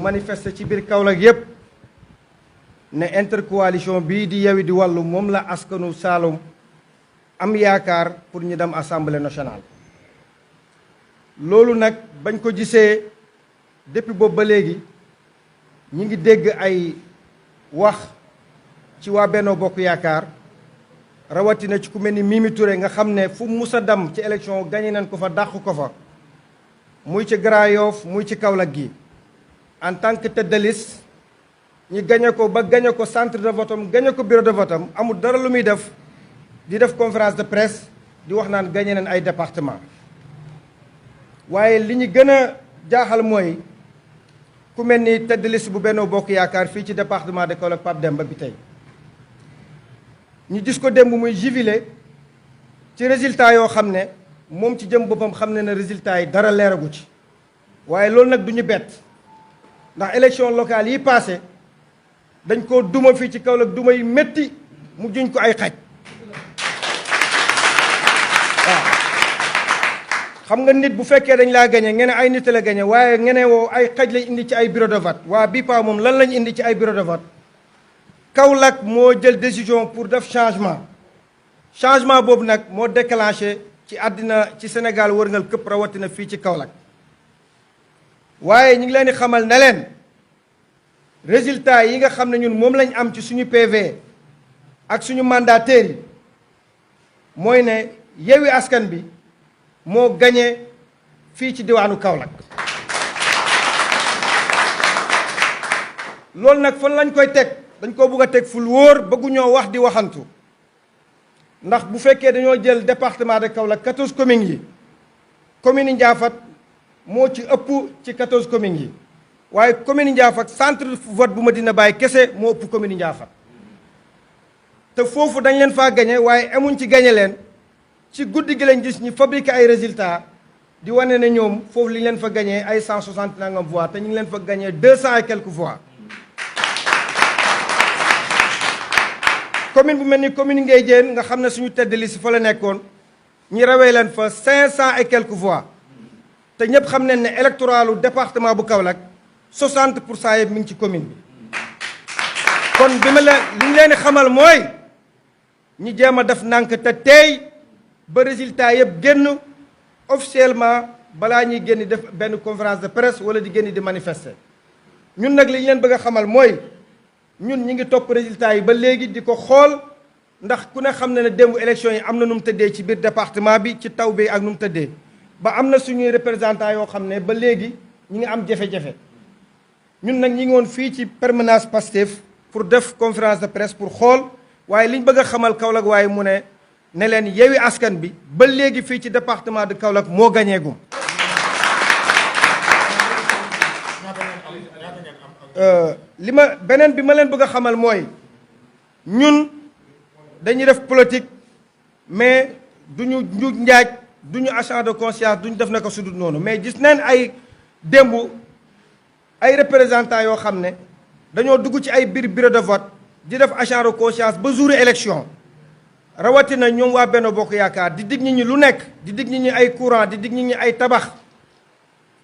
manifester ci biir Kaolack yépp ne intercoalition bii di Yewwi di Wallu moom la askanu Saloum am yaakaar pour ñu dem assemblée nationale. loolu nag bañ ko gisee depuis boobu ba léegi ñi ngi dégg ay wax ci waa Benno Bokk Yaakaar rawatina ci ku mel ni Mimi Touré nga xam ne fu musa dem ci élection gagné nañ ko fa dàq ko fa muy ci Grand Yoff muy ci Kaolack gi en tant que tête de liste ñi gagné ko ba gagné ko centre de vote am gagné ko bureau de vote am amul dara lu muy def di def conférence de presse di wax naan gagné nañ ay département waaye li ñu gën a jaaxal mooy ku mel ni tête de liste bu Benno Bokk Yaakaar fii ci département de Kaolack Pape Demba bi tey ñu gis ko démb muy jubilé ci résultat yoo xam ne moom ci jëm boppam xam ne na résultat yi dara leeragu ci waaye loolu nag du ñu bett ndax élection locale yi passé dañ ko duma fii ci Kaolack duma yi métti mu juñ ko ay xaj waaw xam nga nit bu fekkee dañ laa gañe ngeen ay nit la gañe waaye ngeen woo ay xaj lañ indi ci ay bureau de vote waa bii pa moom lan lañ indi ci ay bureau de vote Kaolack moo jël décision pour def changement boobu nag moo déclenché ci àddina ci Sénégal wërngal këpp rawatina fii ci Kaolack waaye ñu ngi leen di xamal ne leen résultat yi nga xam ne ñun moom lañ am ci suñu PV ak suñu mandataires yi mooy ne Yewwi Askan Wi moo gañe fii ci diwaanu Kaolack loolu nag fan lañ koy teg dañ ko bëgg a teg ful wóor bëgguñoo wax di waxantu ndax bu fekkee dañoo jël département de Kaolack 14 communes yi commune yi Ndiaffate moo ci ëpp ci 14 communes yi waaye commune yi Ndiaffate centre vote bu Medina Baye kese moo ëpp commune yi Ndiaffate te foofu dañ leen faa gañe waaye amuñ ci gañe leen ci guddi gi lañ gis ñi fabriqué ay résultats di wane ne ñoom foofu li ñu leen fa gañee ay 160 nangam voix te ñu ngi leen fa gañee 200 et quelques voix. commune bu mel ni commune Nguédiène nga xam ne suñu tête de liste fa la nekkoon ñi rawee leen fa 500 et quelques voix te ñëpp xam nañ ne électoralu département bu Kaolack 60% yëpp mi ngi ci commune bi. kon bi ma leen li ñu leen di xamal mooy ñi jéem a def nànk te tey ba résultat yëpp génn officiellement balaa ñuy génn def benn conférence de presse wala di génn di manifester ñun nag li ñu leen bëgg a xamal mooy. ñun ñi ngi topp résultat yi ba léegi di ko xool ndax ku ne xam na ne démb élection yi am na nu mu tëddee ci biir département bi ci taw bi ak nu mu tëddee ba am na suñuy représentants yoo xam ne ba léegi ñi ngi am jafe-jafe ñun nag ñi ngi woon fii ci permanence Pastef pour def conférence de presse pour xool waaye liñ bëgg a xamal Kaolack waaye mu ne leen Yewwi Askan Wi ba léegi fii ci département de Kaolack moo gañeegum beneen bi ma leen bëgg a xamal mooy ñun dañuy def politique mais duñu njuuj njaaj duñu achat de conscience duñu def naka sudut noonu mais gis nañ ay démb ay représentants yoo xam ne dañoo dugg ci ay biir bureau de vote di def achat de conscience ba jour élection rawatina ñoom waa Benno Bokk Yaakaar di dig nit ñi lu nekk di dig nit ñi ay courant di dig nit ñi ay tabax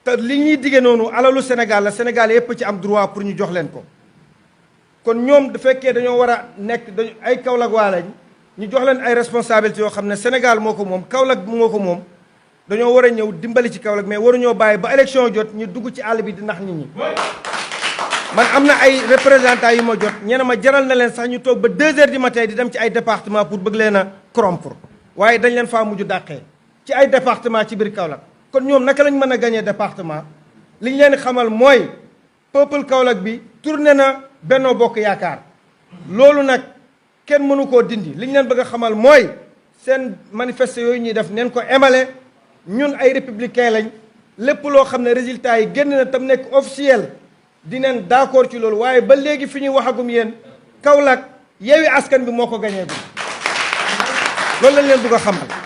te li ñuy diggee noonu alalu Sénégal la Sénégal yépp ci am droit pour ñu jox leen ko kon ñoom du fekkee dañoo war a nekk dañu ay Kaolack waa lañ ñu jox leen ay responsabilités yoo xam ne Sénégal moo ko moom Kaolack moo ko moom dañoo war a ñëw dimbali ci Kaolack mais waruñoo bàyyi ba élection jot ñu dugg ci àll bi di nax nit ñi. man am na ay représentants yu ma jot ñeneen ma jaral na leen sax ñu toog ba 2 heures du matin di dem ci ay département pour bëgg leen a corrompre waaye dañ leen faa mujj dàqee ci ay département ci biir Kaolack. kon ñoom naka lañ mën a gagné département li ñu leen xamal mooy peuple Kaolack bi tourné na Benno Bokk Yaakaar loolu nag kenn mënu koo dindi li ñu leen bëgg a xamal mooy seen manifeste yooyu ñuy def neen ko émale ñun ay républicain lañ lépp loo xam ne résultat yi génn na tam nekk officiel dineen d'accord ci loolu waaye ba léegi fi ñuy waxagum yéen Kaolack Yewwi Askan Wi moo ko gagné bi loolu lañ leen bëgg a xamal